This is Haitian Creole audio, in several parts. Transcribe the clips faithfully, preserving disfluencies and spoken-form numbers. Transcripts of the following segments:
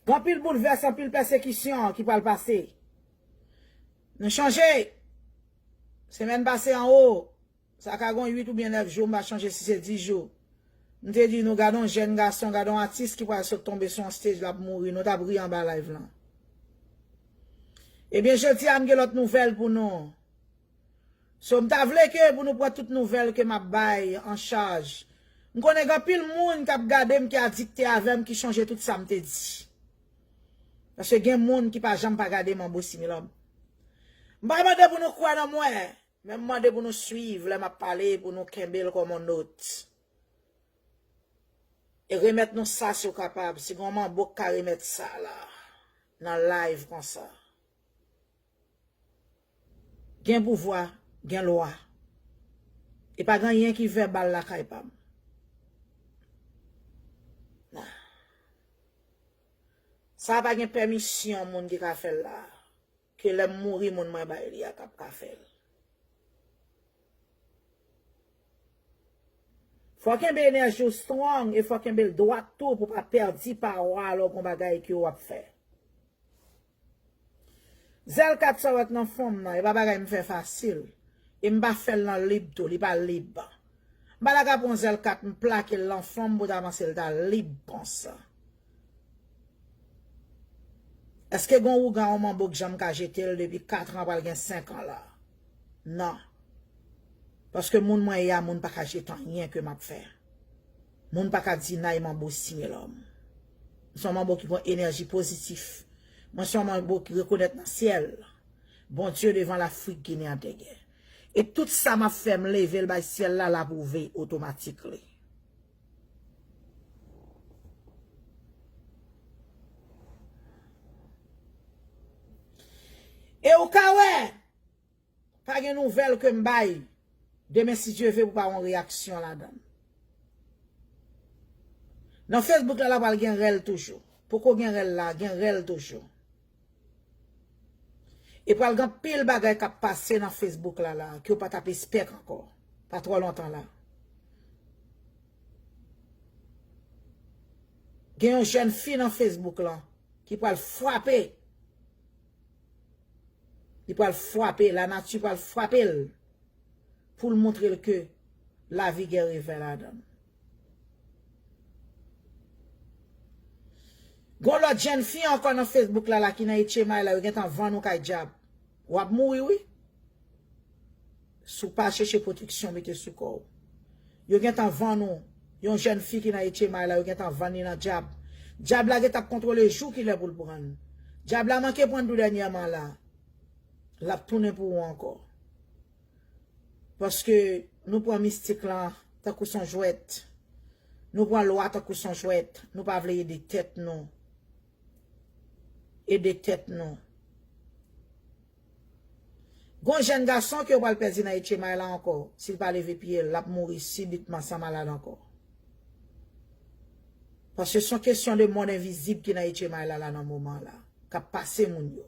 Gen anpil boulvès, anpil pèsekisyon ki pral pase. Nou chanje. Semèn pase anwo, sa ka gon uit oubyen nèf jou, m pa chanje si se dis jou. M te di nou, gade yon jèn gason, gade yon atis ki pral sot tonbe sou yon stage, l ap mouri. Nou t ap ri anba live lan. Ebyen, jodi a, m gen lòt nouvèl pou nou. So, m ta vle ke pou nou pran tout nouvèl ke m ap bay an chaj. M konnen gen anpil moun k ap gade m ki adikte avè m, ki chonje tout sa m te di. Paske gen moun ki pa janm pa gade Manbo Similòm. M pa mande pou nou kwè nan mwen, men m mande pou nou swiv lè m ap pale, pou nou kenbe l kòm yon nòt. E remèt nou sa si w kapab, si gen yon manbo k ka remèt sa la, nan live konsa. Gen pouvwa, gen lwa. E pa gen anyen ki vèbal lakay pa m. Nah. Sa pa gen pèmisyon moun ki ka fè l la. Ke lè m mouri, moun mwen bay li a k ap ka fè l. Fò kenbe enèji w strong e fò kenbe l dwat tou pou pa pèdi pawa lè w gon bagay ke w ap fè. Zèl kat sa w wè k nan fon m nan, e pa bagay m fè fasil. E m pa fè l nan lib tou, li pa lib. M pa ta ka pran zèl kat m plake l nan fon m pou ta panse l ta lib konsa. Èske gon ougan yon manbo k janm ka jete l depi kat an pral gen senk an la? Non. Paske moun mwen ye a, moun pa ka jete anyen ke m ap fè. Moun pa ka di nay manbo Similòm. M se yon manbo ki gon enèji pozitif. Mwen se yon manbo ki rekonèt nan syèl. Bondye devan Lafrik Ginen an te gen. E tout sa m ap fè, m leve l bay syèl la, l apwouve otomatik li. E ou ka wè, pa gen nouvèl ke m bay. Demen, si Dye ve, pou pa yon reyaksyon ladan l. Nan Facebook la, la pral gen rèl toujou. Poko gen rèl la, gen rèl toujou. E pral gen anpil bagay k ap pase nan Facebook la, la, ke w pa t ap espèk ankò. Pa twò lontan la. Gen yon jèn fi nan Facebook lan ki pral frape. Li pral frape, lanati pral frape l pou l montre l ke lavi gen revè ladan l. Gon lòt jèn fi ankò nan Facebook la, la ki nan H M I la, yo gentan vann ou kay dyab. W ap mouri, wi. Si w pa chèche pwoteksyon mete sou kò w. Yo gentan vann ou. Yon jèn fi ki nan H M I la, yo gentan vann li nan dyab. Dyab la gentan ap kontwole jou kilè pou l pran l. Dyab la manke pran l tou dènyèman la. L ap tounen pou ou ankò. Paske nou pran mistik lan tankou s on jwèt. Nou pran lwa tankou s on jwèt. Nou pa vle ede tèt nou. Ede tèt nou. Gon jèn gason ke yo pral pèdi nan H M I la ankò. Si l pa leve pye l, l ap mouri sibitman san malad ankò. Paske s on kesyon de mond envizib ki nan H M I la, la nan moman la. K ap pase moun yo.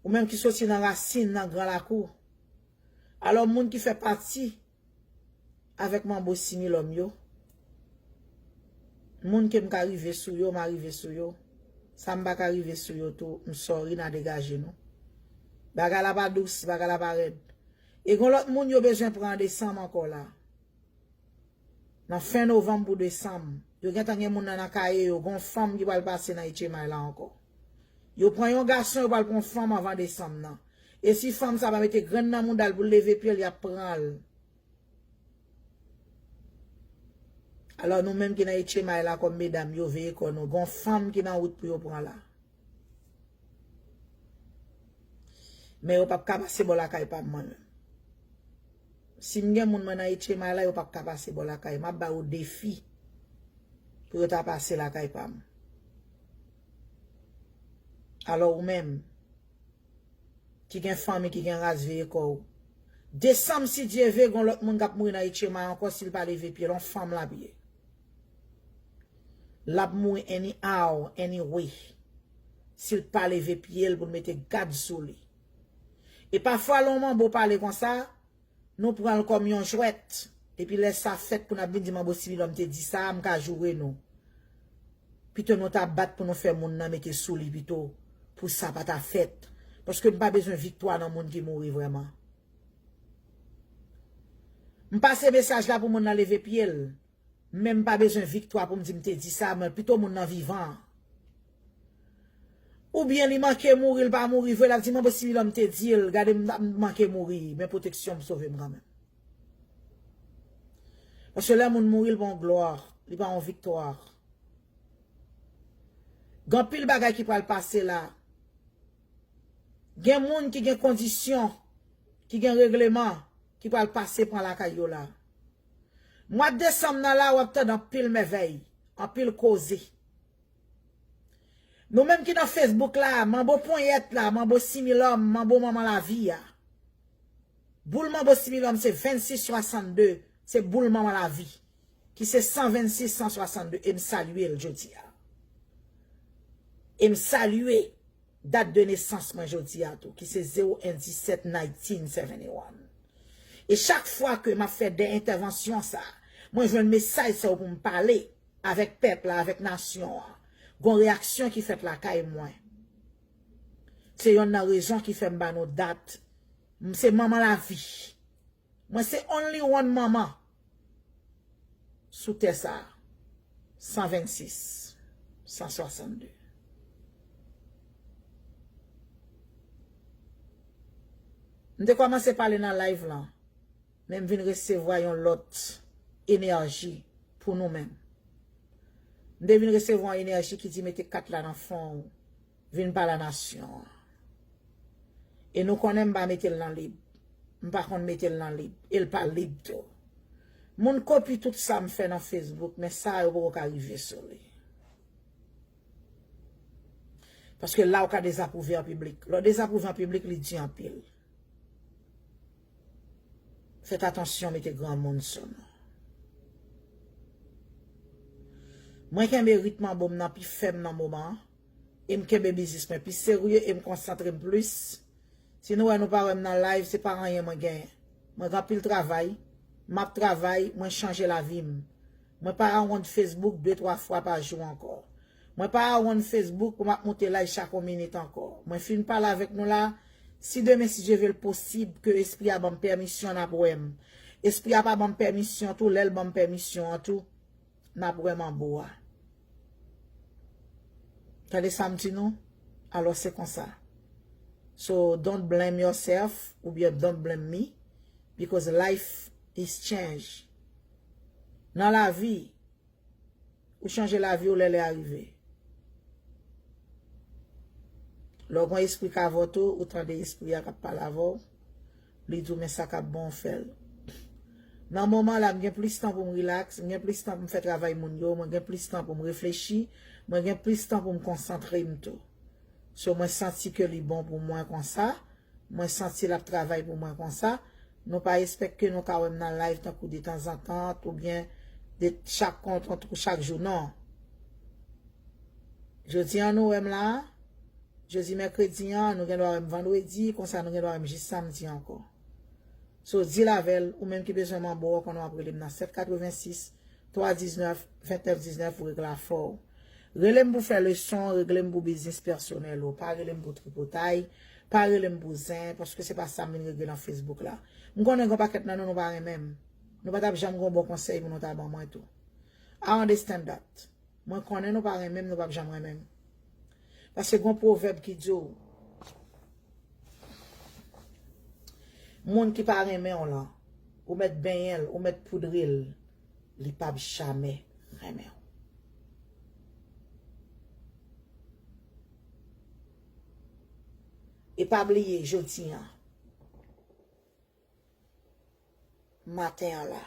Ou menm ki soti nan rasin, nan gran lakou. Alò, moun ki fè pati avèk manbo Similòm yo, moun ke m ka rive sou yo, m a rive sou yo. Sa m pa ka rive sou yo tou, m sòri, n a degaje nou. Bagay la pa dous, bagay la pa rèd. E gon lòt moun yo bezwen pran an desanm ankò la. Nan fen novanm pou desanm, yo gentan gen moun nan nan kaye yo, gon fanm ki pral pase nan H M I la ankò. Yo pran yon gason, yo pral pran yon fanm anvan desanm nan. E si fanm sa pa mete grenn nan mouda l pou l leve pye l, y ap pran l. Alò nou menm ki nan H M I la kòm medam, yo veye kò nou. Gon fanm ki nan wout pou yo pran la. Men yo p ap ka pase bò lakay pa m mwen menm. Si m gen moun mwen nan H M I la, yo p ap ka pase bò lakay. M ap ba yo defi pou yo ta pase lakay pa m. Alò ou menm, ki gen fanmi, ki gen ras, veye kò w. Desanm, si Dye ve, gon lòt moun k ap mouri nan H M I ankò si l pa leve pye l, yon fanm l ap ye. L ap mouri anyhow, anyway. Si l pa leve pye l pou l mete gad sou li. E pafwa lè yon manbo pale konsa, nou pran l kòm yon jwèt. Epi lè sa fèt pou n ap vin di manbo Similòm te di sa, m ka joure nou. Pito nou ta bat pou nou fè moun nan mete sou li pito, pou sa pa ta fèt. Paske m pa bezwen viktwa nan moun ki mouri vrèman. M pase mesaj la pou moun nan leve pye l. Men m pa bezwen viktwa pou m di m te di sa, men pito moun nan vivan. Oubyen li manke mouri, li pa mouri vre, l ap di, "Mwen bon, si lòm te di l, gade m, m manke mouri, men pwoteksyon m sove m kanmenm." Paske lè moun mouri, li pa yon glwa, li pa yon viktwa. Gen anpil bagay ki pral pase la. Gen moun ki gen kondisyon, ki gen regleman, ki pral pase pran lakay yo la. Mwa desanm nan la, w ap tande anpil mèvèy, anpil koze. Nou menm ki nan Facebook la, manbo ponyèt la, manbo similòm, manbo manman lavi a. Boul manbo similòm se vennsis swasannde, se boul manman lavi, ki se san vennsis san swasannde, e m salye l jodi a. E m salye dat de nesans mwen jodi a tou, ki se zewo en disèt nineteen seventy one. E chak fwa ke m ap fè de entèvansyon sa, mwen jwenn mesaj sa yo pou m pale avèk pèp la, avèk nasyon an. Gon reyaksyon ki fèt lakay mwen. Se yonn nan rezon ki fè m ba nou dat. M se manman lavi. Mwen se only one manman sou tè sa a. San vennsis, san swasannde. M te kòmanse pale nan live lan, men m vin resevwa yon lòt enèji pou nou menm. M te vin resevwa yon enèji ki di mete kat la nan fon w, vin pale a nasyon an. E nou konnen m pa mete l nan lib. M pa konn mete l nan lib. E l pa lib tou. Moun kopi tout sa m fè nan Facebook, men sa yo poko ka rive sou li. Paske la ou ka dezapwouve an piblik. Lè w dezapwouve an piblik, li di anpil. Fèt atansyon mete granmoun sou nou. Mwen kenbe rit manbo m nan pi fèm nan moman an, e m kenbe biznis mwen pi serye, e m konsantre m plis. Si nou wè nou pa wè m nan live, se pa anyen mwen genyen. Mwen gen anpil travay, m ap travay, mwen chanje lavi m. Mwen pa on Facebook de twa fwa pa jou ankò. Mwen pa on Facebook pou m ap moute live chak on minit ankò. Mwen fin pale avèk nou la, si demen, si Dye ve l, posib ke espri a ban m pèmisyon, n ap wè m. Espri a pa ban m pèmisyon tou, lè l ban m pèmisyon an tou, n ap wè manbo a. Tande sa m di nou? Alò se konsa. So, don't blame yourself oubyen don't blame me, because life is change. Nan lavi, ou chanje lavi w lè lè a rive. Lè w gen espri k avè w tou, ou tande espri a k ap pale avè w, li di w men sa k ap bon, fè l. Nan moman la, m gen plis tan pou m rilaks, m gen plis tan pou m fè travay moun yo, mwen gen plis tan pou m reflechi, mwen gen plis tan pou m konsantre m tou. So, mwen santi ke li bon pou mwen konsa, mwen santi l ap travay pou mwen konsa. Nou pa espèk ke nou ka wè m nan live tankou detanzantan, oubyen de chak kont, tankou chak jou, non. Jodi an nou wè m la, jodi mèkredi an, nou gen dwa wè m vandredi, konsa nou gen dwa wè m jis samdi ankò. So, deal avè l, ou menm ki bezwen manbo a, ou konnen w ap rele m nan sèt katrevensis, twa diznèf, vennèf diznèf, ou regle afè w. Rele m pou fè leson, rele m pou biznis pèsonèl ou. Pa rele m pou tripotay, pa rele m pou zen, paske se pa sa m vin regle nan Facebook la. M konnen gen pakèt nan nou, nou pa renmen m. Nou pa t ap janm gen bon konsèy pou nou ta ban mwen tou. I understand that. Mwen konnen nou pa renmen m, nou p ap janm renmen m. Paske gon pwovèb ki di w, moun ki pa renmen w lan, ou mèt benyen l, ou mèt poudre l, li p ap jamè renmen w. E pa bliye, jodi an, maten an la,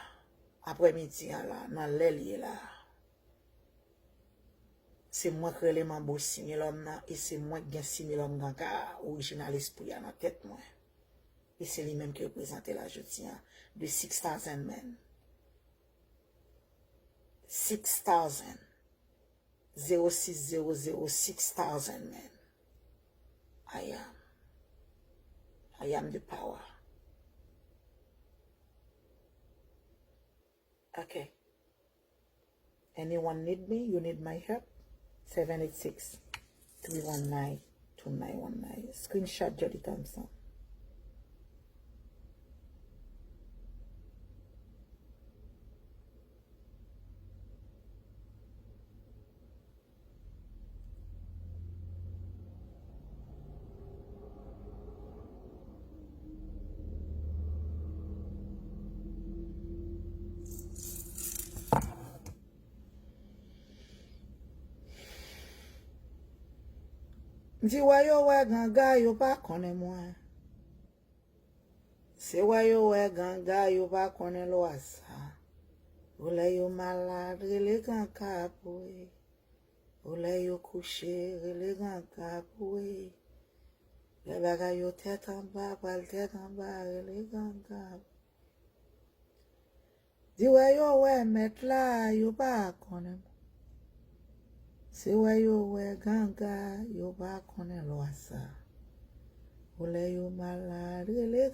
aprèmidi an la, nan lè l ye la, se mwen k rele manbo Similòm nan, e se mwen k gen Similòm Ganga a, orijinal espri a nan tèt mwen. E se li menm ki reprezante la jodi an. De six thousand men. Six thousand. Zero six zero zero six thousand men. I am. I am the power. Okay. Anyone need me? You need my help? Seven eight six, three one nine, two nine one nine. Screenshot Jody Thompson. M di wè yo wè ganga, yo pa konnen mwen. Se wè yo wè ganga, yo pa konnen lwa sa. Ou lè yo malad, rele ganga pou e. Ou lè yo kouche, rele ganga pou e. Lè bagay yo tèt anba, pral tèt anba, rele ganga. Di wè yo wè mèt la, yo pa konnen. Se wè yo wè ganga, yo pa konnen lwa sa. Ou lè yo malad, rele